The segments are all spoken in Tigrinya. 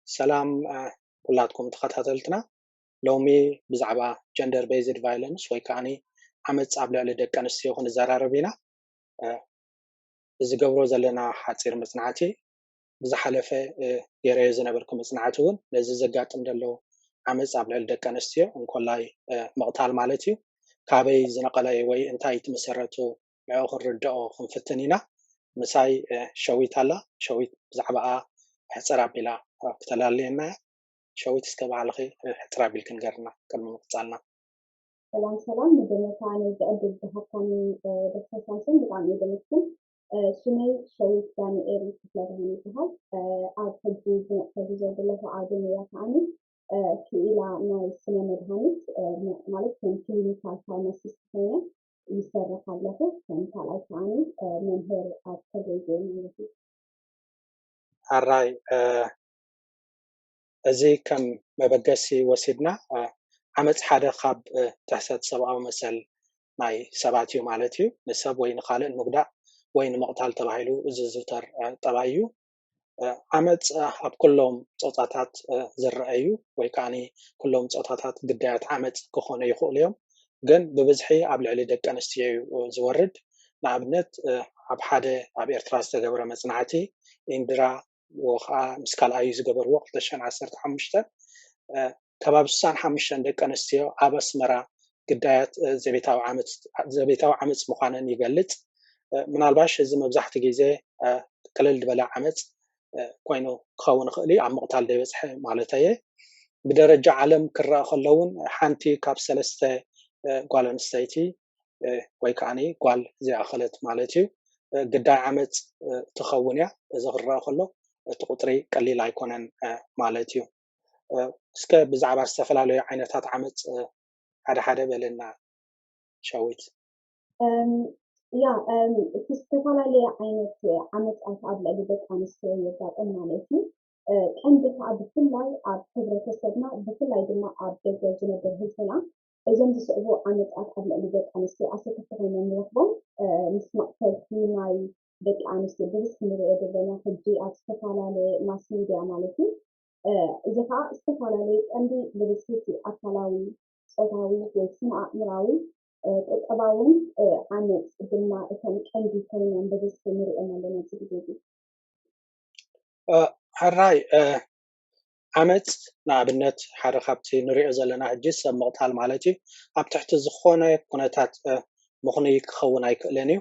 ሰላም ኩላትኩም ተኸታተልትና። ሎሚ ብዛዕባ ጀንደር ቤዝድ ቫይለንስ ወይ ከዓኒ ዓመፅ ኣብ ልዕሊ ደቂ ኣንስትዮ ክንዘራረብ ኢና። እዚ ገብሮ ዘለና ሓፂር መፅናዕቲ ብዝሓለፈ ገይረዮ ዝነበርኩ መፅናዕቲ እውን ነዚ ዘጋጥም ዘሎ ዓመፅ ኣብ ልዕሊ ደቂ ኣንስትዮ እንኮላይ ምቕታል ማለት እዩ ካበይ ዝነቐለ ወይ እንታይ እቲ መሰረቱ ንዕኡ ክንርድኦ ክንፍትን ኢና። ምሳይ ሸዊት ኣላ። ሸዊት ብዛዕባኣ ሕፅር ኣቢላ ክተላልየና እያ። ሸዊት እስከ ባዕልኺ ሕፅር ኣቢልኪ ንገርና ቅድሚ ምቕፃልና። ሰላም ሰላም፣ መጀመርታ ነዚ ዕድል ዝሃብካኒ ዶክተር ሳምሶን ብጣዕሚ እየ ዘመስግን። ሽመይ ሸዊት ዳንኤል ክፍለብርሃን ይበሃል። ኣብ ሕጂ ዝነጥፈሉ ዘለኹ ዓውዲ ሞያ ከዓኒ ክኢላ ናይ ስነ መድሃኒት ማለት ከም ክሊኒካል ፋርማሲስት ኮይነ ይሰርሕ ኣለኹ። ከም ካልኣይ ከዓኒ መምህር ኣብ ኮሌጅ ማለት እዩ። ሕራይ፣ እዚ ከም መበገሲ ወሲድና ዓመፅ ሓደ ካብ ጥሕሰት ሰብኣዊ መሰል ናይ ሰባት እዩ ማለት እዩ። ንሰብ ወይ ንኻልእ ንጉዳእ ወይ ንምቕታል ተባሂሉ ዝዝውተር ጠባይ እዩ። ዓመፅ ኣብ ኩሎም ፆታታት ዝረአ እዩ ወይ ከዓ ኩሎም ፆታታት ግዳያት ዓመፅ ክኾኑ ይኽእሉ እዮም። ግን ብብዝሒ ኣብ ልዕሊ ደቂ ኣንስትዮ እዩ ዝወርድ። ንኣብነት ኣብ ሓደ ኣብ ኤርትራ ዝተገብረ መፅናዕቲ ኢንድራ ከዓ ምስ ካልኣዩ ዝገበርዎ ክልተ ሽሕን ዓሰርተ ሓሙሽተን ከባቢ ስሳን ሓሙሽተን ደቂ ኣንስትዮ ኣብ ኣስመራ ግዳያት ዘቤታዊ ዓመፅ ምዃነን ይገልፅ። ምናልባሽ እዚ መብዛሕቲ ግዜ ቅልል ዝበለ ዓመፅ ኮይኑ ክኸውን ይኽእል እዩ ኣብ ምቕታል ዘይበፅሐ ማለት እየ። ብደረጃ ዓለም ክረአ ከሎ እውን ሓንቲ ካብ ሰለስተ ጓል ኣንስተይቲ ወይ ከዓ ጓል ዘይኣኸለት ማለት እዩ ግዳይ ዓመፅ ትኸውን እያ። እዚ ክረአ ከሎ እቲ ቁፅሪ ቀሊል ኣይኮነን ማለት እዩ። እስከ ብዛዕባ ዝተፈላለዩ ዓይነታት ዓመፅ ሓደ ሓደ በለና ሸዊት። ያ እቲ ዝተፈላለየ ዓይነት ዓመፃት ኣብ ልዕሊ ደቂ ኣንስትዮ የጋጥም ማለት እዩ። ቀንዲ ከዓ ብፍላይ ኣብ ሕብረተሰብና ብፍላይ ድማ ኣብ ደገ ዝነብር ህዝብና እዞም ዝስዕቡ ዓመፃት ኣብ ልዕሊ ደቂ ኣንስትዮ ኣሰከፍቲ ኮይኖም ንረኽቦም። ምስ መቕተልቲ ናይ ደቂ ኣንስትዮ ብብዝሒ ንሪኦ ዘለና ሕጂ ኣብ ዝተፈላለየ ማስ ሚድያ ማለት እዩ። እዚ ከዓ ዝተፈላለየ ቀንዲ ብብዝሒ እቲ ኣካላዊ፣ ፆታዊ ወይ ስነ ኣእምራዊ፣ ቁጠባውን ዓመፅ ድማ እቶም ቀንዲ ኮይኖም ብብዝሒ ንሪኦም ኣለና ኣብዚ ግዜ እዚ። ሕራይ ዓመፅ ንኣብነት ሓደ ካብቲ ንሪኦ ዘለና ሕጂ ሰብ ምቕታል ማለት እዩ ኣብ ትሕቲ ዝኾነ ኩነታት ምኽኑይ ክኸውን ኣይክእልን እዩ።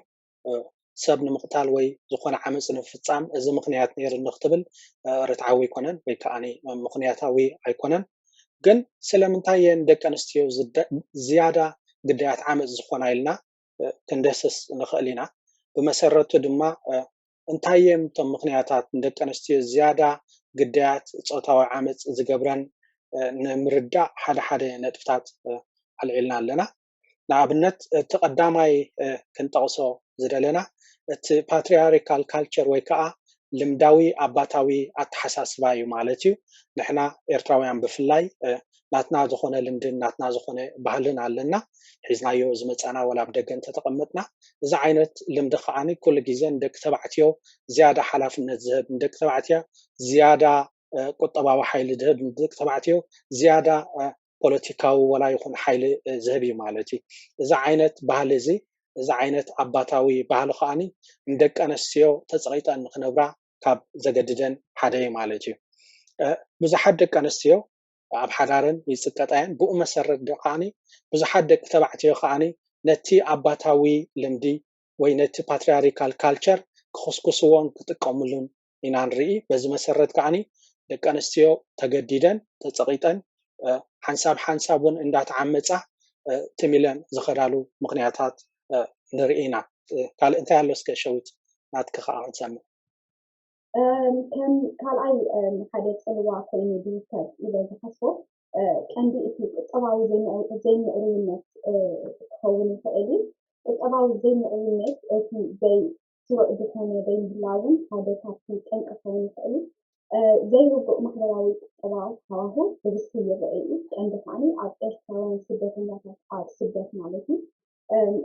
ሰብ ንምቕታል ወይ ዝኾነ ዓመፅ ንምፍፃም እዚ ምኽንያት ነይርኒ ክትብል ርትዓዊ ኣይኮነን ወይ ከዓ ምኽንያታዊ ኣይኮነን። ግን ስለምንታይ እየን ደቂ ኣንስትዮ ዝያዳ ግዳያት ዓመፅ ዝኾና ኢልና ክንደስስ ንኽእል ኢና። ብመሰረቱ ድማ እንታይ እዮም እቶም ምኽንያታት ንደቂ ኣንስትዮ ዝያዳ ግዳያት ፆታዊ ዓመፅ ዝገብረን ንምርዳእ ሓደ ሓደ ነጥብታት ኣልዒልና ኣለና። ንኣብነት እቲ ቀዳማይ ክንጠቕሶ ዝደለና እቲ ፓትሪያርካል ካልቸር ወይ ከዓ ልምዳዊ ኣባታዊ ኣተሓሳስባ እዩ ማለት እዩ። ንሕና ኤርትራውያን ብፍላይ ናትና ዝኾነ ልምድን ናትና ዝኾነ ባህልን ኣለና። ሒዝናዮ ዝመፃና ወላ ኣብ ደገ እንተተቐመጥና እዚ ዓይነት ልምዲ ከዓኒ ኩሉ ግዜ ንደቂ ተባዕትዮ ዝያዳ ሓላፍነት ዝህብ፣ ንደቂ ተባዕትዮ ዝያዳ ቁጠባዊ ሓይሊ ዝህብ፣ ንደቂ ተባዕትዮ ዝያዳ ፖለቲካዊ ወላ ይኹን ሓይሊ ዝህብ እዩ ማለት እዩ። እዚ ዓይነት ባህሊ እዚ እዚ ዓይነት ኣባታዊ ባህሊ ከዓኒ ንደቂ ኣንስትዮ ተፀቒጠን ንክነብራ ካብ ዘገድደን ሓደ እዩ ማለት እዩ። ብዙሓት ደቂ ኣንስትዮ ኣብ ሓዳረን ይፅቀጣ እየን። ብኡ መሰረት ከዓኒ ብዙሓት ደቂ ተባዕትዮ ከዓኒ ነቲ ኣባታዊ ልምዲ ወይ ነቲ ፓትሪያርካል ካልቸር ክኹስኩስዎን ክጥቀምሉን ኢና ንርኢ። በዚ መሰረት ከዓኒ ደቂ ኣንስትዮ ተገዲደን ተፀቒጠን ሓንሳብ ሓንሳብ እውን እንዳተዓመፃ ትም ኢለን ዝኸዳሉ ምኽንያታት ንርኢ ኢና። ካልእ እንታይ ኣሎ እስከ ሸዊት ናትኪ ከዓ ክንሰምዕ። ከም ካልኣይ ሓደ ፅልዋ ኮይኑ ዝርከብ ኢለ ዝሓስቦ ቀንዲ እቲ ቁጠባዊ ዘይምዕርይነት ክኸውን ይኽእል እዩ። ቁጠባዊ ዘይምዕርይነት እቲ ዘይስሩዕ ዝኾነ ዘይምህላውን ሓደ ካብቲ ጠንቂ ክኸውን ይኽእል እዩ። ዘይርጉእ ማሕበራዊ ቁጠባዊ ሃዋሁ ብብዝሒ ይረአ እዩ። ቀንዲ ከዓኒ ኣብ ኤርትራውያን ስደተኛታት ኣብ ስደት ማለት እዩ።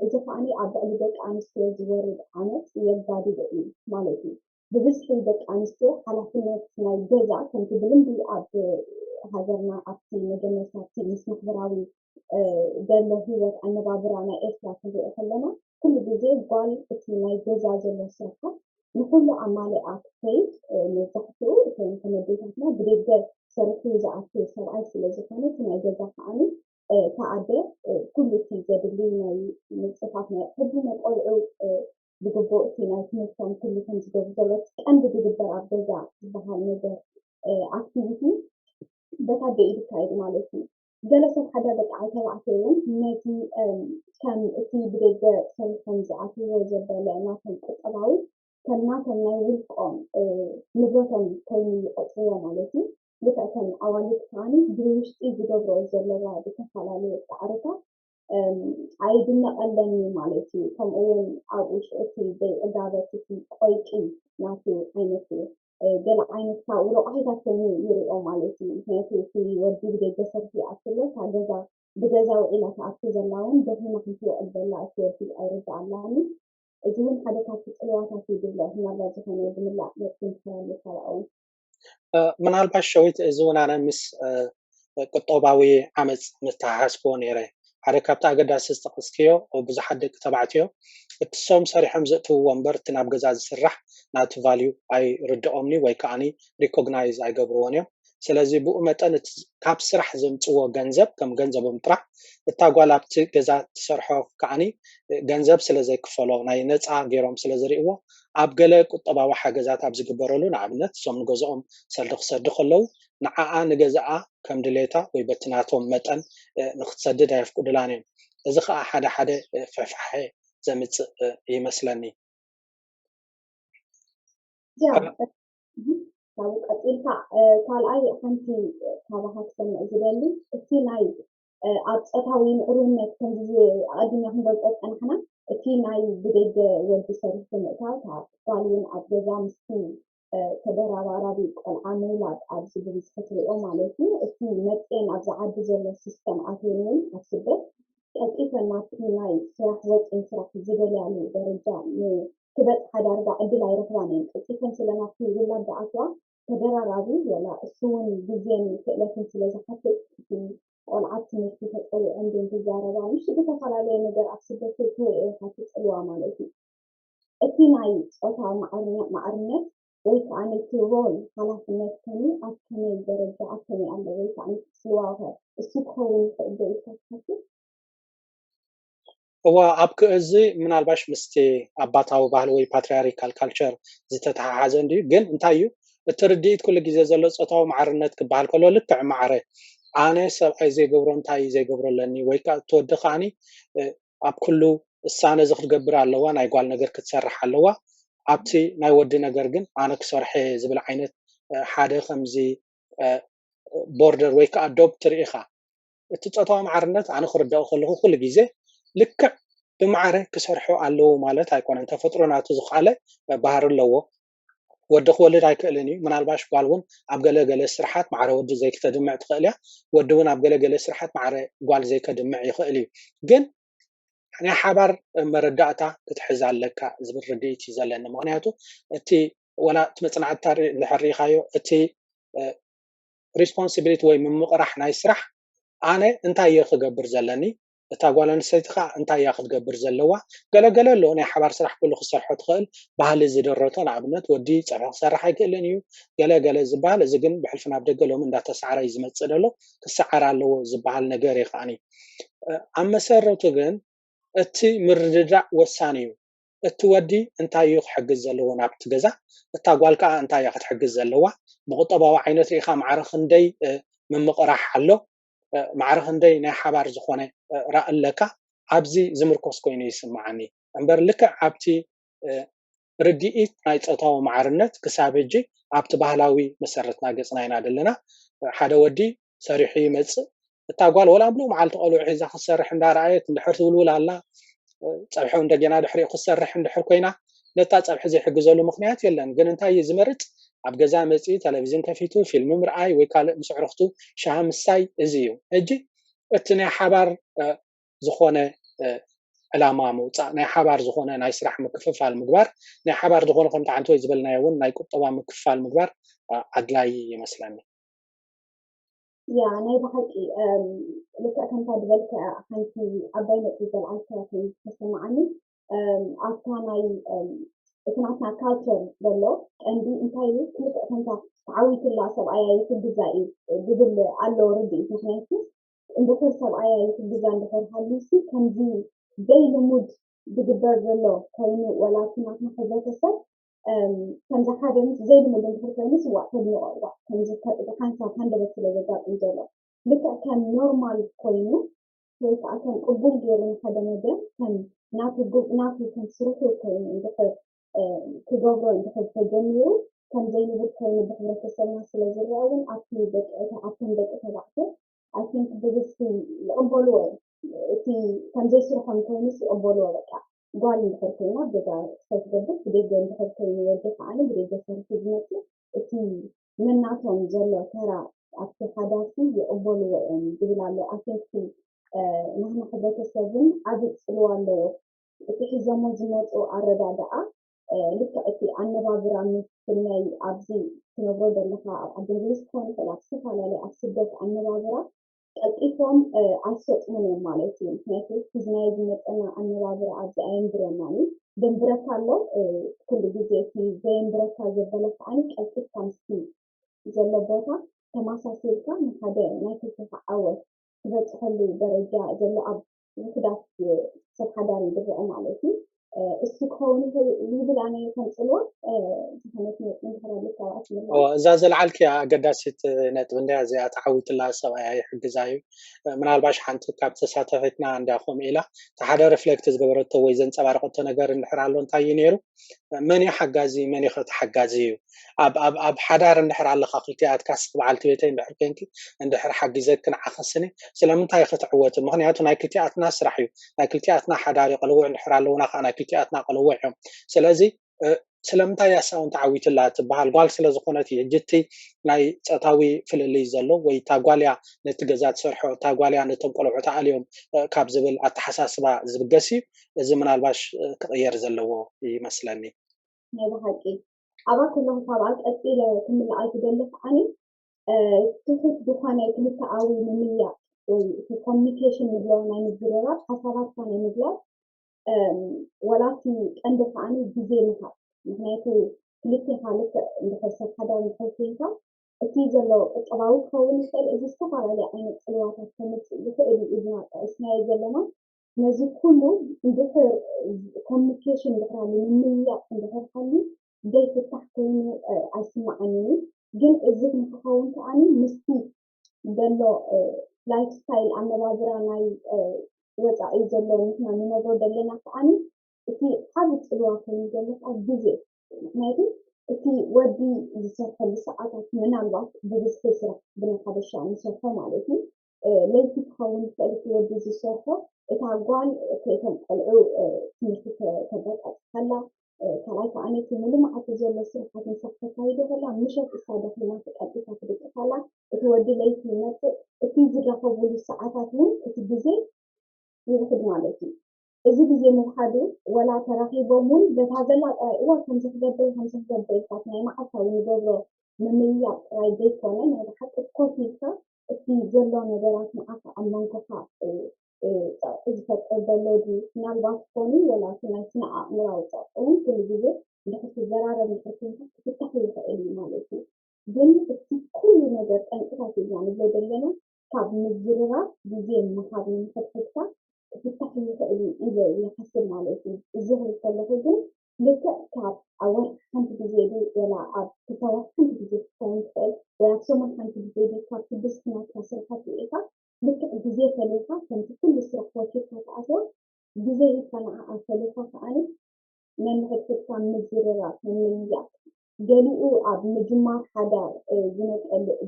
እዚ ከዓኒ ኣብ ልዕሊ ደቂ ኣንስትዮ ዝወርድ ዓመፅ የጋድዶ እዩ ማለት እዩ። ብብዝሒ ደቂ ኣንስትዮ ሓላፍነት ናይ ገዛ ከምቲ ብልምዲ ኣብ ሃገርና ኣብቲ መጀመርታ ኣብቲ ምስ ማሕበራዊ ዘሎ ህይወት ኣነባብራ ናይ ኤርትራ ክንሪኦ ከለና ኩሉ ግዜ ጓል እቲ ናይ ገዛ ዘሎ ስራሓት ንኩሉ ኣማሊኣ ክትከይድ መብዛሕትኡ እቶም ተመዴታትና ብደገ ሰሪሑ ዝኣቱ ሰብኣይ ስለ ዝኾነ እቲ ናይ ገዛ ከዓኒ እታ ኣደ ኩሉ እቲ ዘድሊ ናይ ምንፅፋት ናይ ሕድሪ ናይ ቆልዑ ብግቡእ እቲ ናይ ትምህርቶም ኩሉ ከም ዝገብሩ ዘሎ እቲ ቀንዲ ዝግበር ኣብ ገዛ ዝበሃል ነገር ኣክቲቪቲ በታ ኣደ እዩ ዝካየድ ማለት እዩ። ገለ ሰብ ሓደ በጣዕሚ ተባዕትዮ እውን ነቲ ከም እቲ ብደገ ሰሪሖም ዝኣትዎ ዘበለ ናቶም ቁጠባዊ ከም ናቶም ናይ ውልቆም ንብረቶም ኮይኑ ይቆፅርዎ ማለት እዩ። ልክዕ ከም ኣዋልድ ከዓኒ ብውሽጢ ዝገብረኦ ዘለዋ ዝተፈላለዩ ፃዕርታት ኣይድነቐለኒ ማለት እዩ። ከምኡ እውን ኣብኡ ሽዑ እቲ ዘይዕጋበት እቲ ቆይቂ ናቱ ዓይነት ገለ ዓይነት ካብኡ ረቋሒታት ኮይኑ ይሪኦ ማለት እዩ። ምክንያቱ እቲ ወዲ ብደገ ሰርሑ ይኣቱ ኣሎ፣ እታ ገዛ ብገዛ ውዒላ ትኣቱ ዘላ እውን ደኺማ ክንትውዕል ዘላ እቲ ወዲ ኣይርድኣላኒ። እዚ እውን ሓደ ካብቲ ፅልዋታት እዩ ዝብሎ። ምናልባት ዝኾነ ዝምላእ ነጥቢ እንድሕር ኣሎ ካልኣ እውን ምናልባት ሸዊት እዚ እውን ኣነ ምስ ቁጠባዊ ዓመፅ ምተሓሓዝክዎ ነይረ። ሓደ ካብቲ ኣገዳሲ ዝጠቐስክዮ ብዙሓት ደቂ ተባዕትዮ እቲ ሶም ሰሪሖም ዘእትውዎ እምበር እቲ ናብ ገዛ ዝስራሕ ናቱ ቫልዩ ኣይርድኦምኒ ወይ ከዓኒ ሪኮግናይዝ ኣይገብርዎን እዮም። ስለዚ ብኡ መጠን ካብ ስራሕ ዘምፅዎ ገንዘብ ከም ገንዘቦም ጥራሕ እታ ጓል ኣብቲ ገዛ ትሰርሖ ከዓኒ ገንዘብ ስለ ዘይክፈሎ ናይ ነፃ ገይሮም ስለ ዝርእዎ ኣብ ገለ ቁጠባዊ ሓገዛት ኣብ ዝግበረሉ ንኣብነት እሶም ንገዝኦም ሰልዲ ክሰዱ ከለዉ ንዓኣ ንገዛኣ ከም ድሌታ ወይ በቲ ናቶም መጠን ንክትሰድድ ኣየፍቅዱላን እዮም። እዚ ከዓ ሓደ ሓደ ፍሕፋሐ ዘምፅእ ይመስለኒ። ካብኡ ቀፂልካ ካልኣይ ሓንቲ ካባኻ ክሰምዕ ዝደሊ እቲ ናይ ኣብ ፆታዊ ምዕሩነት ከምዚ ኣቀዲምና ክንገልፆ ዝፀናሕና እቲ ናይ ብደገ ወዲ ሰሪሑ ምእታው እታ ጓል እውን ኣብ ገዛ ምስቲ ተደራራቢ ቆልዓ ምውላድ ኣብዚ ብብዝሒ ትሪኦ ማለት እዩ። እቲ መፅኤን ኣብዚ ዓዲ ዘሎ ሲስተም ኣትየን እውን ኣብ ስደት ቀልጢፈን ናብቲ ናይ ስራሕ ወፂን ስራሕ ዝደልያሉ ደረጃ ክበፅሓ ዳርጋ ዕድል ኣይረኽባን እየን። ቀልጢፈን ስለ ናብቲ ውላድ ዝኣትዋ ተደራራቢ ወላ እሱ እውን ግዜን ክእለትን ስለ ዝሓትት እቲ ቆልዓ ትምህርቲ ተፀዊዐን ድን ዝዛረባ ምሽ ዝተፈላለየ ነገር ኣብ ስደት ትሪኦ ኢኻ ትፅልዋ ማለት እዩ። እቲ ናይ ፆታ ማዕርነት ወይ ከዓ ነቲ ሮል ሓላፍነት ከመይ ኣብ ከመይ ደረጃ ኣብ ከመይ ኣሎ ወይ ከዓ ነቲ ፅልዋ ከ እሱ ክኸውን ይኽእል ዶ ኢልካ ትሓስብ? እዋ ኣብ ክእዚ ምናልባሽ ምስቲ ኣባታዊ ባህሊ ወይ ፓትሪያሪካል ካልቸር ዝተተሓሓዘ እንድዩ። ግን እንታይ እዩ እቲ ርድኢት ኩሉ ግዜ ዘሎ ፆታዊ ማዕርነት ክበሃል ከሎ ልክዕ ማዕረ ኣነ ሰብኣይ ዘይገብሮ እንታይ እዩ ዘይገብሮ ኣለኒ ወይ ከዓ እቲ ወዲ ከዓኒ ኣብ ኩሉ እሳ ነዚ ክትገብር ኣለዋ፣ ናይ ጓል ነገር ክትሰርሕ ኣለዋ፣ ኣብቲ ናይ ወዲ ነገር ግን ኣነ ክሰርሐ ዝብል ዓይነት ሓደ ከምዚ ቦርደር ወይ ከዓ ዶብ ትርኢ ኢኻ። እቲ ፆታዊ ማዕርነት ኣነ ክርዳኦ ከለኹ ኩሉ ግዜ ልክዕ ብማዕረ ክሰርሑ ኣለዉ ማለት ኣይኮነን። ተፈጥሮ ናቱ ዝኸኣለ ባህሪ ኣለዎ። ወዲ ክወልድ ኣይክእልን እዩ። ምናልባሽ ጓል እውን ኣብ ገለ ገለ ስራሓት ማዕረ ወዲ ዘይክተድምዕ ትኽእል እያ። ወዲ እውን ኣብ ገለ ገለ ስራሓት ማዕረ ጓል ዘይከድምዕ ይኽእል እዩ። ግን ናይ ሓባር መረዳእታ ክትሕዝ ኣለካ ዝብል ርድኢት እዩ ዘለኒ። ምክንያቱ እቲ ወላ እቲ መፅናዕትታ እንድሕር ርኢኻዮ እቲ ሪስፖንሲቢሊቲ ወይ ምምቕራሕ ናይ ስራሕ ኣነ እንታይ እየ ክገብር ዘለኒ፣ እታ ጓል ኣንስተይቲ ከዓ እንታይ እያ ክትገብር ዘለዋ። ገለገለ ኣሎ ናይ ሓባር ስራሕ ኩሉ ክሰርሖ ትኽእል ባህሊ ዝደረቶ፣ ንኣብነት ወዲ ፀብሒ ክሰርሕ ኣይክእልን እዩ ገለ ገለ ዝበሃል። እዚ ግን ብሕልፊ ናብ ደገ ሎሚ እንዳተሳዕረ እዩ ዝመፅእ ዘሎ፣ ክሰዓር ኣለዎ ዝበሃል ነገር እዩ። ከዓኒ ኣብ መሰረቱ ግን እቲ ምርድዳእ ወሳኒ እዩ። እቲ ወዲ እንታይ እዩ ክሕግዝ ዘለዎ ናብቲ ገዛ፣ እታ ጓል ከዓ እንታይ እያ ክትሕግዝ ዘለዋ፣ ብቁጠባዊ ዓይነት ርኢኻ ማዕረ ክንደይ ምምቕራሕ ኣሎ፣ ማዕረ ክንደይ ናይ ሓባር ዝኾነ ራእ ኣለካ፣ ኣብዚ ዝምርኮስ ኮይኑ ይስምዓኒ እምበር ልክዕ ኣብቲ ርድኢት ናይ ፆታዊ ማዕርነት ክሳብ ሕጂ ኣብቲ ባህላዊ መሰረትና ገፅና ኢና ዘለና። ሓደ ወዲ ሰሪሑ ይመፅእ፣ እታ ጓል ወላ ምሉእ መዓልቲ ቆልዑ ሒዛ ክትሰርሕ እንዳረኣየት እንድሕር ትውልውል ኣላ፣ ፀብሒ እንደገና ድሕሪኡ ክትሰርሕ እንድሕር ኮይና ነታ ፀብሒ ዘይሕግዘሉ ምክንያት የለን። ግን እንታይ እዩ ዝመርፅ? ኣብ ገዛ መፂኡ ቴሌቪዝን ከፊቱ ፊልም ምርኣይ ወይ ካልእ ምስ ኣዕሩኽቱ ሻሂ ምስታይ፣ እዚ እዩ። ሕጂ እቲ ናይ ሓባር ዝኾነ ዕላማ ምውፃእ፣ ናይ ሓባር ዝኾነ ናይ ስራሕ ምክፍፋል ምግባር፣ ናይ ሓባር ዝኾነ ከምቲ ሓንቲ ወይ ዝበልናዮ እውን ናይ ቁጠባ ምክፍፋል ምግባር ኣድላይ ይመስለኒ። ያ ናይ ብሓቂ ልክዕ ከምታ ዝበልካ ሓንቲ ዓባይ ነጥቢ ዘልዓልካ ተሰማዓኒ። ኣብታ ናይ እቲ ናትና ካልቸር ዘሎ ቀንዲ እንታይ እዩ? ልክዕ ከምታ ተዓዊትላ ሰብኣያ ይሕግዛ እዩ ዝብል ኣሎ ርድኢት። ምክንያቱ እንድሕር ሰብኣያ ይሕግዛ እንድሕር ሃልዩሲ ከምዚ ዘይልሙድ ዝግበር ዘሎ ኮይኑ፣ ወላ እቲ ናትና ሕብረተሰብ ከምዚ ሓደ ምስ ዘይልሙድ እንድሕር ኮይኑ ስዋእ ተድንቆ እዋ ከምዚ ሓንሳብ ሃንደበት ስለ ዘጋጥም ዘሎ ልክዕ ከም ኖርማል ኮይኑ ወይ ከዓ ከም ቅቡል ገይሩ ንሓደ ነገር ከም ናቱ ናቱ ከም ስርሑ ኮይኑ እንድሕር ክገብሮ እንድሕር ተጀሚሩ ከም ዘይንቡር ኮይኑ ብሕብረተሰብና ስለ ዝረአ እውን ኣብቲ ደቂ ኣብቶም ደቂ ተባዕትዮ ኣይ ቲንክ ብብዝሒ ይቕበልዎ እዮም። እቲ ከም ዘይስርሖም ኮይኑስ ይቕበልዎ። በቃ ጓል እንድሕር ኮይና ኣብ ገዛ ስታይ ትገብር፣ ብደገ እንድሕር ኮይኑ ወዲ ከዓኒ ብደገ ሰሪሑ ዝመፅእ እቲ ነናቶም ዘሎ ተራ ኣብቲ ሓዳርሲ ይቕበልዎ እዮም ዝብል ኣሎ። ኣይ ቲንክ ናህና ሕብረተሰብ እውን ዓቢ ፅልዋ ኣለዎ። እቲ ሒዞሞ ዝመፁ ኣረዳድኣ ልክዕ እቲ ኣነባብራ ምስናይ ኣብዚ ትነብሮ ዘለካ ኣብ ዓዲ እንግሊዝ ክኾን ይኽእል ኣብ ዝተፈላለዩ ኣብ ስደት ኣነባብራ ቀልጢፎም ኣይሰጥሙን እዮም ማለት እዩ። ምክንያቱ ሒዝናዮ ዝመፀና ኣነባብራ ኣብዚ ኣየንብረናን እዩ። ደንብረካ ኣሎ ኩሉ ግዜ እቲ ዘየንብረካ ዘበለ ከዓኒ ቀልጢፍካ ምስቲ ዘሎ ቦታ ተማሳሲልካ ንሓደ ናይ ክልተኻ ዓወት ትበፅሐሉ ደረጃ ዘሎ ኣብ ውሕዳት ሰብ ሓዳር ይድረአ ማለት እዩ። እሱ ክኸውን ይብል ኣነ ከም ፅልዋ ዝኾነት ነጥቢ እንድሕር ኣሉ ካብኣ ትምላ እዛ ዘልዓልክያ ኣገዳሲት ነጥቢ እንድያ እዚኣ ተዓዊትላ ሰብኣያ ይሕግዛ እዩ። ምናልባሽ ሓንቲ ካብ ተሳተፈትና እንድያ ከምኡ ኢላ እቲ ሓደ ሪፍሌክት ዝገበረቶ ወይ ዘንፀባረቀቶ ነገር እንድሕር ኣሎ እንታይ እዩ ነይሩ? መን እዩ ሓጋዚ መን እዩ ተሓጋዚ እዩ። ኣብ ኣብ ኣብ ሓዳር እንድሕር ኣለካ ክልቲኣትካስ በዓልቲ ቤተይ እንድሕር ኮንኪ እንድሕር ሓጊዘኪ ንዓኸስኒ ስለምንታይ ክትዕወቲ? ምክንያቱ ናይ ክልቲኣትና ስራሕ እዩ። ናይ ክልቲኣትና ሓዳር እዩ። ቅልውዕ እንድሕር ኣለውና ከዓ ናይ ክልቲኣትና ቅልውዕ እዮም። ስለዚ ስለምንታይ እያ ሳውን ተዓዊትላ ትበሃል ጓል ስለዝኮነት እዩ። ሕጂ እቲ ናይ ፆታዊ ፍልልይ ዘሎ ወይ እታ ጓል እያ ነቲ ገዛ ትሰርሖ እታ ጓል እያ ነቶም ቆልዑ ተኣልዮም ካብ ዝብል ኣተሓሳስባ ዝብገስ እዩ። እዚ ምናልባሽ ክቕየር ዘለዎ ይመስለኒ። ናይ ብሓቂ ኣብኣ ከለኹ ካብኣ ቀፂለ ክምልኣ ዝደሊ ከዓኒ ትሑት ዝኾነ ክልተኣዊ ምምያጥ ወይ እቲ ኮሚኒኬሽን ንብሎ ናይ ምዝርራብ ሓሳባትካ ናይ ምግላፅ ወላ እቲ ቀንዲ ከዓኒ ግዜ ምሃብ። ምክንያቱ ክልቴኻ ልክዕ እንድሕር ሰብ ሓዳር እንድሕር ኮይንካ እቲ ዘሎ ቁጠባዊ ክኸውን ይኽእል። እዚ ዝተፈላለየ ዓይነት ፅልዋታት ከምፅእ ይኽእል እዩ። እዚ ጠቂስናዮ ዘለና ነዚ ኩሉ እንድሕር ኮሚኒኬሽን እንድሕር ሃልዩ ምምይያጥ እንድሕር ሃልዩ ዘይፍታሕ ኮይኑ ኣይስማዓንን እዩ። ግን እዚ ንክኸውን ከዓኒ ምስቲ ዘሎ ላይፍ ስታይል ኣነባብራ ናይ ወፃኢ ዘሎ ንሕና ንነብሮ ዘለና ከዓኒ እቲ ዓብ ፅልዋ ኮይኑ ዘሎ ከዓ ግዜ። ምክንያቱ እቲ ወዲ ዝሰርሐሉ ሰዓታት ምናልባት ብብዝሒ ስራሕ ብናይ ሓበሻ ንሰርሖ ማለት እዩ ለይቲ ክኸውን ይኽእል እቲ ወዲ ዝሰርሖ እታ ጓል ከይቶም ቆልዑ ትምህርቲ ተበቃፅሓላ ካልኣይ ከዓ ነቲ ሙሉ መዓልቲ ዘሎ ስራሓት ንሳ ከተካይዶ ከላ ምሸት እሳ ደኺማ ተቀልጢፋ ትድቅሳላ እቲ ወዲ ለይቲ ይመፅእ እቲ ዝራኸብሉ ሰዓታት እውን እቲ ግዜ ይውሕድ ማለት እዩ። እዚ ግዜ ምውሓዱ ወላ ተራኺቦም እውን በታ ዘላ ጥራይ እዋ ከምዚ ክገብር ከምዚ ክገብር ኢልካ ናይ መዓልታዊ ንገብሮ ምምያጥ ጥራይ ዘይኮነ ናይ ብሓቂ ኮፍ ኢልካ እቲ ዘሎ ነገራት ንዓኻ ኣብ መንጎኻ ጸቕጢ ዝፈጥር ዘሎ ድዩ ምናልባት ኮኑ ወላ እቲ ናይ ስነ ኣእምራዊ ጸቕጢ እውን ኩሉ ግዜ እንድሕር ትዘራረብ እንድሕር ኮንካ ክፍታሕ ይኽእል እዩ ማለት እዩ። ግን እቲ ኩሉ ነገር ጠንቅታት ኢልና ንብሎ ዘለና ካብ ምዝርራብ ግዜ ምሃብ ንምሕድሕድካ ክፍታሕ ይኽእል እዩ ኢለ ይሓስብ ማለት እዩ። እዚ ክብል ከለኹ ግን ልክዕ ካብ ኣብ ወርሒ ሓንቲ ግዜ ዱ ወላ ኣብ ክልተ ወርሒ ሓንቲ ግዜ ክትከውን ትኽእል ወይ ኣብ ሰሙን ሓንቲ ግዜ ዱ ካብ ስድስቲ ናትካ ስራሓት ርኢኻ ልክዕ ግዜ ፈሊኻ ከምቲ ኩሉ ስራሕ ወኪልካ ትኣትዎ ግዜ ሂብካ ንዓኣ ፈሊኻ ከዓኒ ነንሕድሕድካ ምዝርራብ ምምይያጥ ገሊኡ ኣብ ምጅማር ሓዳር ዝነቀልእ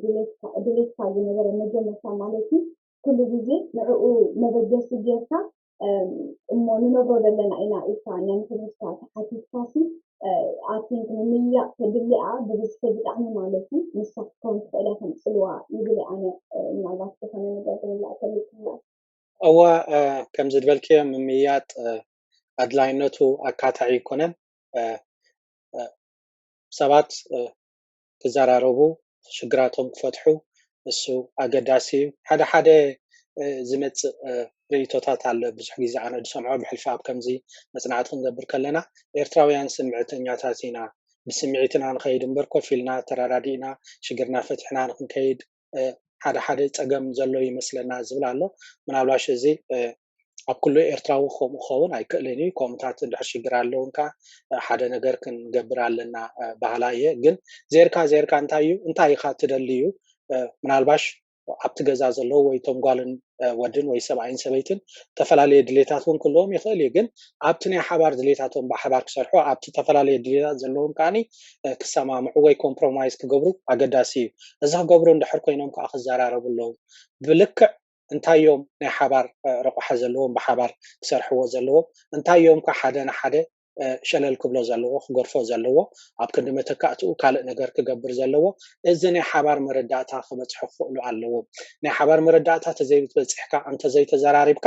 ድሌትካ ዝነበረ መጀመርታ ማለት እዩ ኩሉ ግዜ ንዕኡ መበገሲ ጌርካ እሞ ንነብሮ ዘለና ኢና ኢልካ ነንሕድሕድካ ተሓቲትካሲ ኣቲንክ ምምይያጥ ተድልያ ብብዝሒ ብጣዕሚ ማለት እዩ ንሳ ክትከውን ትኽእል እያ ከም ፅልዋ ይብል ኣነ ምናልባት ዝኾነ ነገር ዝምላእ ከሊክላ እወ፣ ከምዚ ዝበልክዮ ምምይያጥ ኣድላይነቱ ኣካታዒ ኣይኮነን። ሰባት ክዘራረቡ፣ ሽግራቶም ክፈትሑ፣ እሱ ኣገዳሲ እዩ። ሓደ ሓደ ዝመፅእ ርእይቶታት ኣሎ። ብዙሕ ግዜ ኣነ ዝሰምዖ፣ ብሕልፊ ኣብ ከምዚ መፅናዕቲ ክንገብር ከለና፣ ኤርትራውያን ስምዕተኛታት ኢና፣ ብስምዒትና ንኸይድ እምበር፣ ኮፍ ኢልና ተረዳዲእና ሽግርና ፈቲሕና ንክንከይድ ሓደ ሓደ ፀገም ዘሎ ይመስለና ዝብል ኣሎ። ምናልባሽ እዚ ኣብ ኩሉ ኤርትራዊ ከምኡ ክኸውን ኣይክእልን እዩ። ከምኡታት እንድሕር ሽግር ኣለውን ከዓ ሓደ ነገር ክንገብር ኣለና ባህላ እየ። ግን ዜርካ ዜርካ እንታይ እዩ፣ እንታይ ኢኻ ትደሊ እዩ። ምናልባሽ ኣብቲ ገዛ ዘለዉ ወይ ቶም ጓልን ወድን ወይ ሰብኣይን ሰበይትን ዝተፈላለየ ድሌታት እውን ክህልዎም ይኽእል እዩ። ግን ኣብቲ ናይ ሓባር ድሌታቶም ብሓባር ክሰርሑ፣ ኣብቲ ዝተፈላለየ ድሌታት ዘለዎም ከዓኒ ክሰማምዑ ወይ ኮምፕሮማይዝ ክገብሩ ኣገዳሲ እዩ። እዚ ክገብሩ እንድሕር ኮይኖም ከዓ ክዘራረቡ ኣለዎም። ብልክዕ እንታይ እዮም ናይ ሓባር ረቑሓ ዘለዎም፣ ብሓባር ክሰርሕዎ ዘለዎም፣ እንታይ እዮም ከዓ ሓደ ንሓደ ሸለል ክብሎ ዘለዎ፣ ክገርፎ ዘለዎ፣ ኣብ ክንዲ መተካእትኡ ካልእ ነገር ክገብር ዘለዎ። እዚ ናይ ሓባር መረዳእታ ክበፅሑ ክኽእሉ ኣለዎም። ናይ ሓባር መረዳእታ ተዘይበፂሕካ፣ እንተዘይተዘራሪብካ፣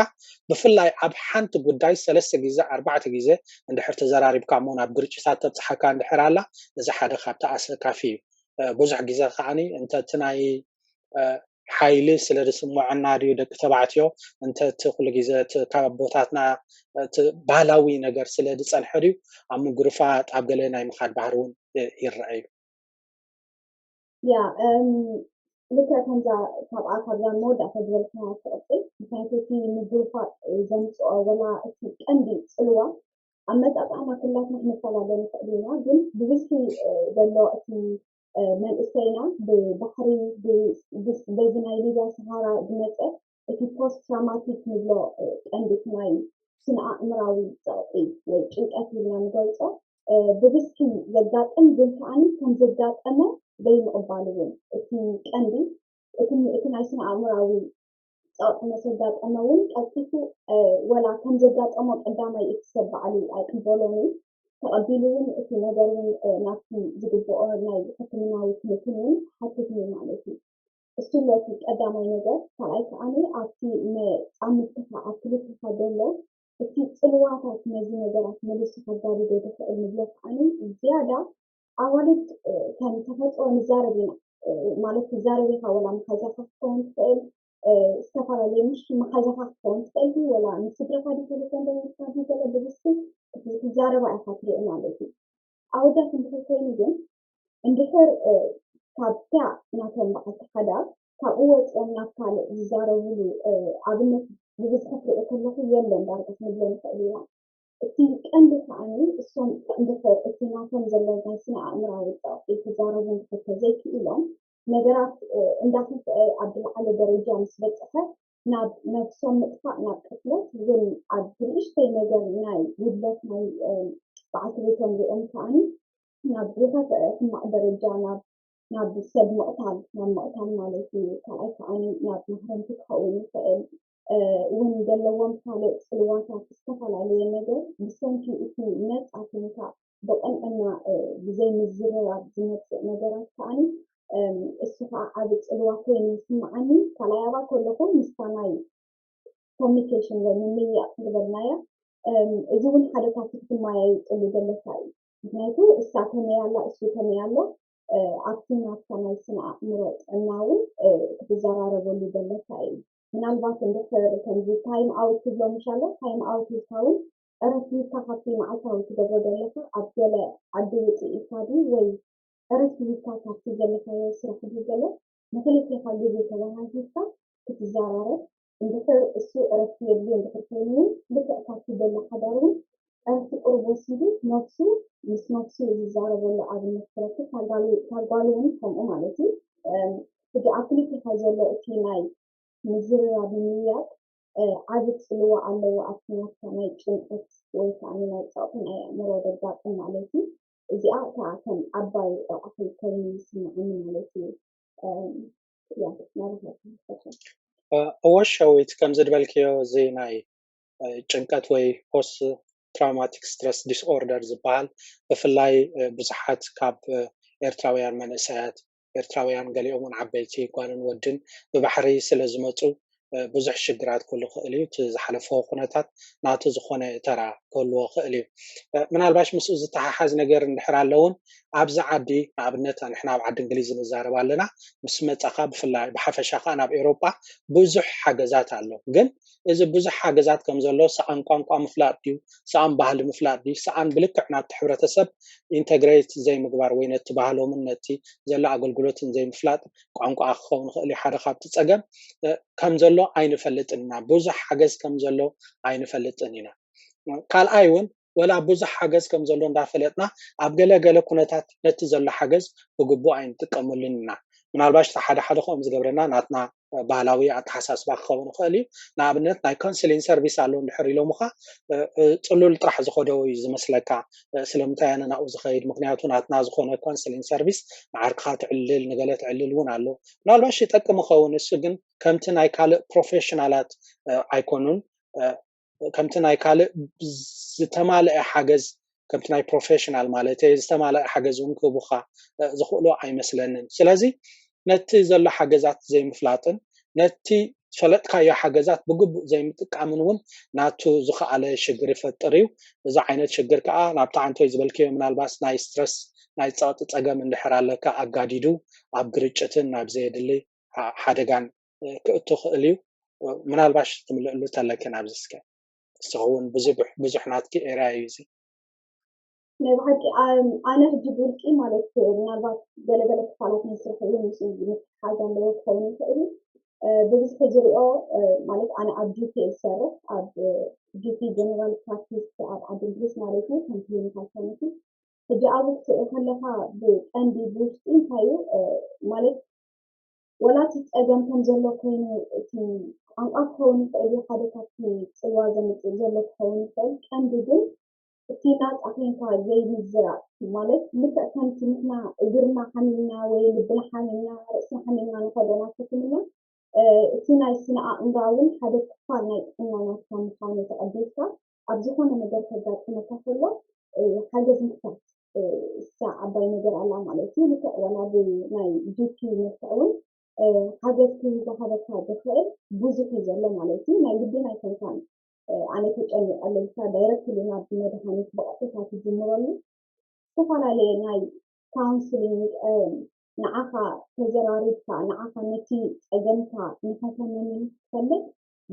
ብፍላይ ኣብ ሓንቲ ጉዳይ ሰለስተ ግዜ ኣርባዕተ ግዜ እንድሕር ተዘራሪብካ እሞ ናብ ግርጭታት ተብፅሓካ እንድሕር ኣላ፣ እዚ ሓደ ካብቲ ኣሰካፊ እዩ። ብዙሕ ግዜ ከዓኒ እንተ እቲ ናይ ሓይሊ ስለ ዝስምዐና ድዩ ደቂ ተባዕትዮ፣ እንተ እቲ ኩሉ ግዜ እቲ ካብ ኣቦታትና እቲ ባህላዊ ነገር ስለ ዝፀንሐ ድዩ ኣብ ምጉርፋጥ ኣብ ገለ ናይ ምኻድ ባህሪ እውን ይረአ እዩ። ያ ልክዕ ከምዛ ካብኣ ካብዛ መወዳእታ ዝበልካ ትቕፅል። ምክንያቱ እቲ ምጉርፋጥ ዘምፅኦ ወላ እቲ ቀንዲ ፅልዋ ኣመጣጥኣና ኩላትና ክንፈላለ ንኽእል ኢና፣ ግን ብብዝሒ ዘሎ እቲ መንእሰይና ብባሕሪ በዚ ናይ ሊብያ ሰሃራ ዝመፀ እቲ ፖስት ትራማቲክ ንብሎ ቀንዲ ናይ ስነ ኣእምራዊ ፀቕጢ ወይ ጭንቀት ኢልና ንገልፆ ብብዝሒ ዘጋጥም፣ ግን ከዓኒ ከም ዘጋጠመ ዘይምቕባል እውን እቲ ቀንዲ እቲ ናይ ስነ ኣእምራዊ ፀቕጢ መሰጋጠመ እውን ቀልጢፉ ወላ ከም ዘጋጠሞ ቀዳማይ እቲ ሰብ ባዕሉ ኣይቅበሎን እዩ። ተቐቢሉ እውን እቲ ነገር እውን ናብቲ ዝግብኦ ናይ ሕክምናዊ ክንክን እውን ሓትት እዩ ማለት እዩ። እሱ ኣሎ እቲ ቀዳማይ ነገር። ካልኣይ ከዓኒ ኣብቲ መፃምድትኻ ኣብ ክልተኻ ዘሎ እቲ ፅልዋታት ነዚ ነገራት መሊሱ ከጋድዶ ዝኽእል ንብሎ ከዓኒ ዝያዳ ኣዋልድ ከም ተፈጥሮ ንዛረብ ኢና ማለት ትዛረብ ኢኻ፣ ወላ መሓዛኻ ክትከውን ትኽእል፣ ዝተፈላለየ ምሽ መሓዛኻ ክትከውን ትኽእል፣ ወላ ንስድራኻ ዲ ቴሌፎን ደዊልካ ዲ ገለ ብብስም ክትዛረባ ኢኻ ትርኢ ማለት እዩ። ኣወዳት እንድሕር ኮይኑ ግን እንድሕር ካብታ ናቶም በዓልቲ ሓዳር ካብኡ ወፂኦም ናብ ካልእ ዝዛረብሉ ኣብነት ብብዝሒ ክርኢ ከለኹ የለን ዳርጋ ክንብሎ ንኽእል ኢና። እቲ ቀንዲ ከዓኒ እሶም እንድሕር እቲ ናቶም ዘሎ ናይ ስነ ኣእምራዊ ፀቕጢ ክዛረቡ እንድሕር ተዘይክኢሎም ነገራት እንዳኸፍአ ኣብ ዝለዓለ ደረጃ ምስ በፅሐ ናብ ነብሶም ምጥፋእ ናብ ቅትለት እውን ኣብ ብንእሽተይ ነገር ናይ ጉድለት ናይ በዓልቲ ቤቶም ሪኦም ከዓኒ ናብ ዝኸፍአ ሕማቕ ደረጃ ናብ ናብ ሰብ ምቕታል ናብ ምቕታል ማለት እዩ። ካልኣይ ከዓኒ ናብ ማህረምቲ ክኸውን ይኽእል እውን ዘለዎም ካልእ ፅልዋታት ዝተፈላለየ ነገር ብሰንኪ እቲ ነፃ ኮይንካ ብቕንዕና ብዘይምዝርራብ ዝመፅእ ነገራት ከዓኒ እሱ ከዓ ዓብ ፅልዋ ኮይኑ ይስምዓኒ። ካልኣይ ኣብኣ ከለኹ ምስታ ናይ ኮሚኒኬሽን ወይ ምምይያጥ ዝበልናዮ እዚ እውን ሓደ ካብቲ ክትመያየጥሉ ዘለካ እዩ። ምክንያቱ እሳ ከመይ ኣላ እሱ ከመይ ኣሎ ኣብቲ ናትካ ናይ ስነ ኣእምሮ ጥዕና እውን ክትዘራረበሉ ዘለካ እዩ። ምናልባት እንድሕር ከምዚ ታይም ኣውት ትብሎ ምሽ ኣሎ፣ ታይም ኣውት ኢልካ እውን ዕረፍቲ ሂብካ ካብቲ መዓልታዊ ትገብሮ ዘለካ ኣብ ገለ ዓዲ ውፅእ ኢልካ ድዩ ወይ ዕረፍቲ ሂብካ ካብቲ ዘለካዮ ስራሕ ድዩ ገለ ንክልቴኻ ግዜ ተወሃሂብካ ክትዘራረብ እንድሕር እሱ ዕረፍቲ የድልዮ እንድሕር ኮይኑ እውን ልክዕ ካብቲ ዘሎ ሓዳር እውን ዕረፍቲ ቁሩብ ወሲዱ ነብሱ ምስ ነብሱ ዝዛረበሉ ኣብነት ክረክብ ካብ ጓሉ እውን ከምኡ ማለት እዩ። ሕጂ ኣብ ክልቴኻ ዘሎ እቲ ናይ ምዝርራብ ምምያጥ ዓቢ ጽልዋ ኣለዎ ኣብቲ ናትካ ናይ ጭንቀት ወይ ከኣ ናይ ጸቕጢ ናይ ኣእምሮ ዘጋጥም ማለት እዩ። እዚኣ እታ ከም ዓባይ ረቋሒ ኮይኑ ይስምዓኒ ማለት እዩ። ያ ናባኻ እወ ሸዊት ከምዚ ዝበልክዮ እዚ ናይ ጭንቀት ወይ ፖስት ትራውማቲክ ስትረስ ዲስኦርደር ዝበሃል ብፍላይ ብዙሓት ካብ ኤርትራውያን መንእሰያት ኤርትራውያን ገሊኦም እውን ዓበይቲ ጓልን ወድን ብባሕሪ ስለ ዝመፁ ብዙሕ ሽግራት ክህሉ ክእል እዩ። እቲ ዝሓለፈ ኩነታት ናቱ ዝኾነ ተራ ክህልዎ ክእል እዩ። ምናልባሽ ምስኡ ዝተሓሓዝ ነገር እንድሕር ኣለውን ኣብዚ ዓዲ ንኣብነት ንሕና ኣብ ዓዲ እንግሊዝ ንዛረብ ኣለና። ምስ መጻኻ ብፍላይ ብሓፈሻ ከዓ ናብ ኤሮጳ ብዙሕ ሓገዛት ኣሎ። ግን እዚ ብዙሕ ሓገዛት ከም ዘሎ ሰኣን ቋንቋ ምፍላጥ ድዩ፣ ሰኣን ባህሊ ምፍላጥ ድዩ፣ ሰኣን ብልክዕ ናብቲ ሕብረተሰብ ኢንተግሬት ዘይምግባር ወይ ነቲ ባህሎምን ነቲ ዘሎ ኣገልግሎትን ዘይምፍላጥ ቋንቋ ክኸውን ይኽእል እዩ ሓደ ካብቲ ጸገም ከም ዘሎ ኣይንፈልጥን ኢና። ብዙሕ ሓገዝ ከም ዘሎ ኣይንፈልጥን ኢና። ካልኣይ እውን ወላ ብዙሕ ሓገዝ ከም ዘሎ እንዳፈለጥና ኣብ ገለ ገለ ኩነታት ነቲ ዘሎ ሓገዝ ብግቡእ ኣይንጥቀመሉን ኢና። ምናልባሽ ሓደ ሓደ ከምኡ ዝገብረና ናትና ባህላዊ ኣተሓሳስባ ክኸውን ይኽእል እዩ። ንኣብነት ናይ ካውንስሊንግ ሰርቪስ ኣሎ እንድሕር ኢሎምኻ ጽሉል ጥራሕ ዝኸደው እዩ ዝመስለካ። ስለምንታይ ኣነ ናብኡ ዝኸይድ? ምክንያቱ ናትና ዝኾነ ካውንስሊንግ ሰርቪስ ንዓርክኻ ትዕልል፣ ንገለ ትዕልል እውን ኣሎ። ምናልባሽ ይጠቅም ይኸውን፣ እሱ ግን ከምቲ ናይ ካልእ ፕሮፌሽናላት ኣይኮኑን። ከምቲ ናይ ካልእ ዝተማልአ ሓገዝ ከምቲ ናይ ፕሮፌሽናል ማለት ዝተማልአ ሓገዝ እውን ክህቡኻ ዝኽእሉ ኣይመስለንን። ስለዚ ነቲ ዘሎ ሓገዛት ዘይምፍላጥን ነቲ ዝፈለጥካዮ ሓገዛት ብግቡእ ዘይምጥቃምን እውን ናቱ ዝኸኣለ ሽግር ይፈጥር እዩ። እዚ ዓይነት ሽግር ከዓ ናብቲ ዓንቶይ ዝበልክዮ ምናልባት ናይ ስትረስ ናይ ፀቕጢ ፀገም እንድሕር ኣለካ ኣጋዲዱ ኣብ ግርጭትን ናብ ዘየድሊ ሓደጋን ክእቱ ክእል እዩ። ምናልባሽ ትምልእሉ ተለክን ኣብዚ እስከ ንስኺ እውን ብዙሕ ናትኪ ኤርያ እዩ እዚ። ናይ ብሓቂ ኣነ ሕጂ ብውልቂ ማለት ምናልባት ገለገለ ክፋላት ናይ ስራሕ እውን ምስ ምትሓዝ ኣለዎ ክኸውን ይኽእል እዩ። ብብዝሒ ዝሪኦ ማለት ኣነ ኣብ ጂፒ ዝሰርሕ ኣብ ጂፒ ጀነራል ፕራክቲስ ኣብ ዓዲ እንግሊዝ ማለት እዩ ከም ክሊኒካል ፋርማሲ ሕጂ ኣብኡ ክትርኢ ከለካ ብቀንዲ ብውሽጢ እንታይ እዩ ማለት ወላ እቲ ፀገም ከም ዘሎ ኮይኑ እቲ ቋንቋ ክኸውን ይኽእል እዩ ሓደ ካብቲ ፅልዋ ዘምፅእ ዘሎ ክኸውን ይኽእል ቀንዲ ግን እቲ ናፃ ኮንካ ዘይምዝራብ ማለት ልክዕ ከምቲ ንሕና እግርና ሓሚምና ወይ ልብና ሓሚምና ርእስና ሓሚምና ንኸዶ ናብ ሕክምና እቲ ናይ ስነ ኣእምራ እውን ሓደ ክፋል ናይ ጥዕና ናትካ ምዃኑ ተቐቢልካ ኣብ ዝኾነ ነገር ከጋጥመካ ከሎ ሓገዝ ምሕታት እሳ ዓባይ ነገር ኣላ ማለት እዩ። ልክዕ ዋላ ብናይ ጂፒ መልክዕ እውን ሓገዝ ክህበካ ዝኽእል ብዙሕ እዩ ዘሎ ማለት እዩ። ናይ ግድን ኣይኮንካን ኣነ ተጨኒቐ ኢልካ ዳይረክትሊ ናብ መድሃኒት ብቐጥታ ትጅምረሉ ዝተፈላለየ ናይ ካውንስሊንግ ንዓኻ ተዘራሪብካ ንዓኻ ነቲ ፀገምካ ንኸተመምን ትፈልጥ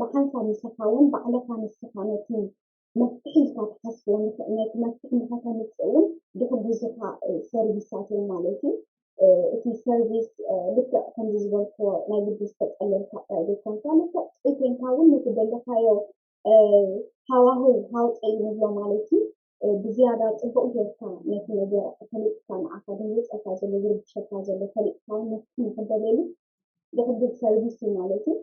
ብሓንሳብ ንስኻ እውን ባዕልኻ ንስኻ ነቲ መፍትሒ ኢልካ ትሓስቦ ነቲ መፍትሒ ንኸተምፅእ እውን ዝሕግዙኻ ሰርቪሳት እዮም ማለት እዩ። እቲ ሰርቪስ ልክዕ ከምዚ ዝበልክዎ ናይ ግዲ ዝተፀለልካ ጥራይ ዘይኮንካ ልክዕ ጥሪት ኮይንካ እውን ነቲ ደለኻዮ ሃዋህው ሃውፀ እዩ ንብሎ ማለት እዩ። ብዝያዳ ፅቡቕ ጌርካ ነቲ ነገር ፈሊጥካ ንዓኻ ድንግፀካ ዘሎ ዝርብሸካ ዘሎ ፈሊጥካ እውን መፍትሒ ንክደለሉ ዝሕግዝ ሰርቪስ እዩ ማለት እዩ።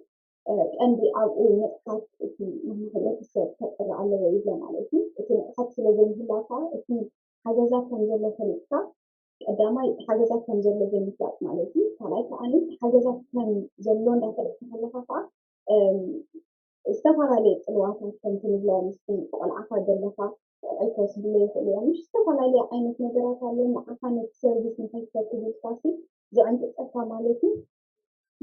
ቀንዲ ኣብኡ ንቕሓት እቲ ንሕና ሕብረተሰብ ከጥሪ ኣለዎ ይብሎ ማለት እዩ። እቲ ንቕሓት ስለ ዘይምህላው ከዓ እቲ ሓገዛት ከም ዘሎ ፈሊጥካ ቀዳማይ እቲ ሓገዛት ከም ዘሎ ዘይምፍላጥ ማለት እዩ። ካልኣይ ከዓ እቲ ሓገዛት ከም ዘሎ እንዳፈለጥካ ከለካ ከዓ ዝተፈላለየ ፅልዋታት ከምቲ ንብሎ ምስቲ ቆልዓኻ ዘለኻ ቆልዑ ክወስድሉ ይኽእሉ እዮም። ምሽ ዝተፈላለየ ዓይነት ነገራት ኣሎ። ንዓኻ ነቲ ሰርቪስ ንኸይትረክብ ኢልካ ሲ ዝዕንቅፀካ ማለት እዩ።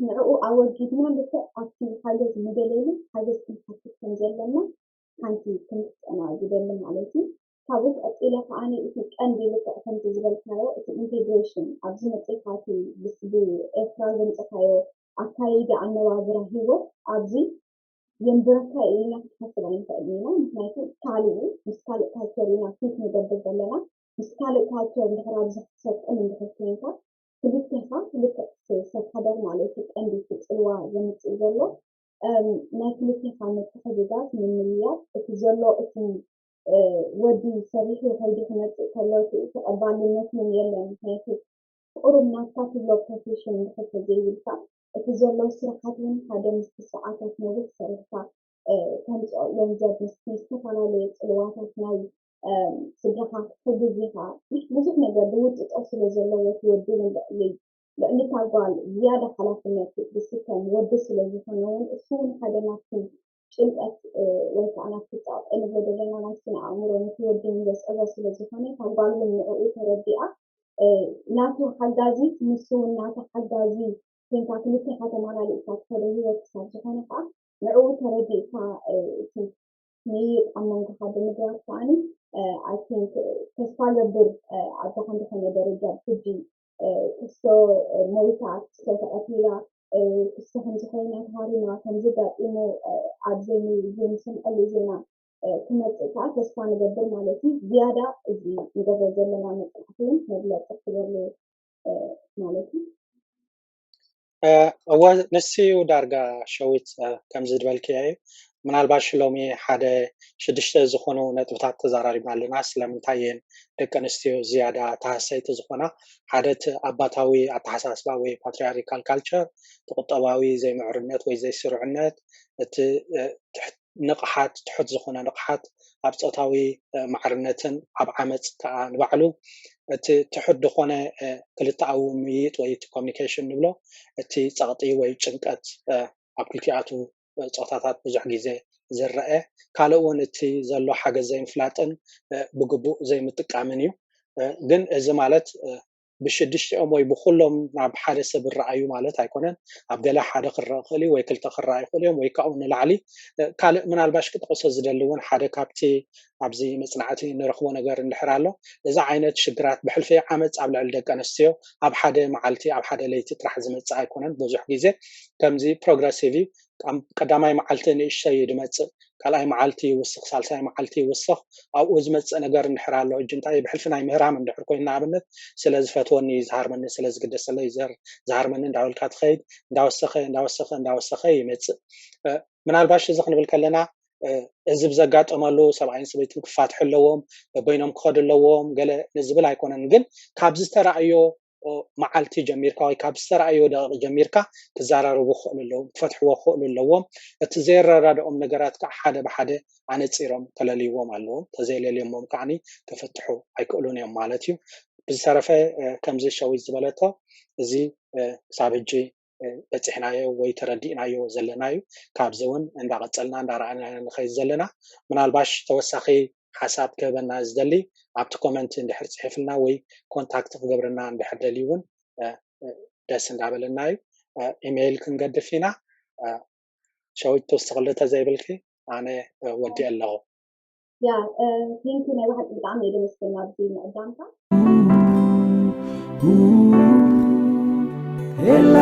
ንዕኡ ኣወጊድና ልክዕ ኣብቲ ሓገዝ ንደልየሉ ሓገዝ ክንሓትት ከም ዘለና ሓንቲ ክንፍፀና ዝደሊ ማለት እዩ። ካብኡ ቀፂለ ከዓ እቲ ቀንዲ ልክዕ ከምቲ ዝበልካዮ እቲ ኢንቴግሬሽን ኣብዚ መፅኢኻ እቲ ብኤርትራ ዘምፅኻዮ ኣካይዳ ኣነባብራ ሂወት ኣብዚ የንብረካ ኢልና ክንሓስብ ኣይንኽእልን ኢና። ምክንያቱ ካልእ ምስ ካልእ ካልቸር ኢና ፊት ንገብር ዘለና። ምስ ካልእ ካልቸር እንድሕር ኣብዚ ክትሰጥም እንድሕር ኮይንካ ክልቴኻ ልክዕ ሰብ ሓዳር ማለት እዩ ቀንዲ እቲ ፅልዋ ዘምፅእ ዘሎ ናይ ክልቴኻ ምትሕግጋዝ ምምልያጥ እቲ ዘሎ እቲ ወዲ ሰሪሑ ከይዱ ክመፅእ ከሎ እቲ ተቐባልነት እውን የለን። ምክንያቱ ቁሩብ ናትካ ትብሎ ፕሮፌሽን እንድሕር ተዘይብልካ እቲ ዘሎ ስራሓት እውን ሓደ ምስቲ ሰዓታት ነዊሕ ሰሪሕካ ተምፅኦ ገንዘብ ምስቲ ዝተፈላለየ ፅልዋታት ናይ ስድራኻ ክትሕግዝ ኢኻ። ብዙሕ ነገር ዝውጥጦ ስለ ዘለዎ እቲ ወዲ እውን ልዕሊ ልዕሊ እታ ጓል ዝያዳ ሓላፍነት ዝስከም ወዲ ስለ ዝኾነ እውን እሱ እውን ሓደ ናብቲ ጭንቀት ወይ ከዓ ናብቲ ፀቕጢ ንብሎ ዘለና ናይ ስነ ኣእምሮ ነቲ ወዲ እውን ዘስዕቦ ስለ ዝኾነ እታ ጓል እውን ንዕኡ ተረዲኣ ናቱ ሓጋዚት ንሱ እውን ናቱ ሓጋዚ ኮይንካ ክልቴኻ ተመላሊእካ ትኸዶ ህይወት ክሳብ ዝኾነ ከዓ ንዕኡ ተረዲእካ እቲ ምይይጥ ኣብ መንጎኻ ብምግባር ከዓኒ I think ተስፋ ገብር ኣብዛ ከም ዝኾነ ደረጃ ብሕጂ ክስቶ ሞይታ ክስቶ ተቐቲላ ክስቶ ከምዚ ኮይና ተሃሪማ ከምዚ ጋጢሙ ኣብ ዘይንሰምዐሉ ዜና ክመፅእ ከዓ ተስፋ ንገብር ማለት እዩ። ዝያዳ እዚ ንገብሮ ዘለና መፅናዕቲ እውን መግለፂ ክትገብርሉ ማለት እዩ። እወ፣ ንሱ እዩ ዳርጋ ሸዊት ከምዚ ዝበልክዮ እዩ። ምናልባሽ ሎሚ ሓደ ሽዱሽተ ዝኾኑ ነጥብታት ተዘራሪብና ኣለና። ስለምንታይ እየን ደቂ ኣንስትዮ ዝያዳ ተሃሰይቲ ዝኾና? ሓደ እቲ ኣባታዊ ኣተሓሳስባ ወይ patriarchal culture፣ እቲ ቁጠባዊ ዘይምዕርነት ወይ ዘይስሩዕነት፣ እቲ ንቕሓት፣ ትሑት ዝኾነ ንቕሓት ኣብ ፆታዊ ማዕርነትን ኣብ ዓመፅ ከዓ ንባዕሉ እቲ ትሑት ዝኾነ ክልተኣዊ ምይይጥ ወይ እቲ communication ንብሎ፣ እቲ ፀቕጢ ወይ ጭንቀት ኣብ ክልቲኣቱ ፆታታት ብዙሕ ግዜ ዝረአ፣ ካልእ እውን እቲ ዘሎ ሓገዝ ዘይምፍላጥን ብግቡእ ዘይምጥቃምን እዩ። ግን እዚ ማለት ብሽዱሽቲኦም ወይ ብኩሎም ናብ ሓደ ሰብ ይረኣዩ ማለት ኣይኮነን። ኣብ ገለ ሓደ ክረኣ ይኽእል እዩ ወይ ክልተ ክረኣ ይኽእል እዮም ወይ ካብኡ ንላዕሊ። ካልእ ምናልባሽ ክጠቕሶ ዝደሊ እውን ሓደ ካብቲ ኣብዚ መፅናዕቲ ንረኽቦ ነገር እንድሕር ኣሎ፣ እዚ ዓይነት ሽግራት ብሕልፊ ዓመፅ ኣብ ልዕሊ ደቂ ኣንስትዮ ኣብ ሓደ መዓልቲ ኣብ ሓደ ለይቲ ጥራሕ ዝመፅእ ኣይኮነን። ብዙሕ ግዜ ከምዚ progressive እዩ። ቀዳማይ መዓልቲ ንእሽተይ እዩ ዝመፅእ፣ ካልኣይ መዓልቲ ይውስኽ፣ ሳልሳይ መዓልቲ ይውስኽ። ኣብኡ ዝመፅእ ነገር እንድሕር ኣሎ ሕጂ እንታይ ብሕልፊ ናይ ምህራም እንድሕር ኮይኑ ንኣብነት ስለ ዝፈትወኒ እዩ ዝሃርመኒ፣ ስለ ዝግደሰለይ እዩ ዝሃርመኒ እንዳበልካ ትኸይድ፣ እንዳወሰኸ እንዳወሰኸ እንዳወሰኸ ይመፅእ። ምናልባሽ እዚ ክንብል ከለና እዚ ብዘጋጠመሉ ሰብኣይን ሰበይትን ክፋትሑ ኣለዎም፣ በበይኖም ክኸዱ ኣለዎም ገለ ንዝብል ኣይኮነን። ግን ካብ ዝተራእዮ መዓልቲ ጀሚርካ ወይ ካብ ዝተራእዮ ደቂቕ ጀሚርካ ክዘራረቡ ክኽእሉ ኣለዎም፣ ክፈትሕዎ ክኽእሉ ኣለዎም። እቲ ዘየረዳድኦም ነገራት ከዓ ሓደ ብሓደ ኣነፂሮም ከለልይዎም ኣለዎም። ተዘይለልዮሞም ከዓኒ ክፍትሑ ኣይክእሉን እዮም ማለት እዩ። ብዝተረፈ ከምዚ ሸዊት ዝበለቶ እዚ ክሳብ ሕጂ በፂሕናዮ ወይ ተረዲእናዮ ዘለና እዩ። ካብዚ እውን እንዳቐፀልና እንዳረኣናዮ ንኸይድ ዘለና። ምናልባሽ ተወሳኺ ሓሳብ ክህበና ዝደሊ ኣብቲ comment እንድሕር ፅሒፍልና ወይ contact ክገብረና እንድሕር ደልዩ እውን ደስ እንዳበለና እዩ። ኢሜይል ክንገድፍ ኢና። ሸዊት ተወስኽሉ ተዘይብልኪ ኣነ ወዲእ ኣለኹ። ያ thank you ናይ ብሓቂ ብጣዕሚ እየ ደመስግን ኣብዚ ምዕዳምካ። ኤላ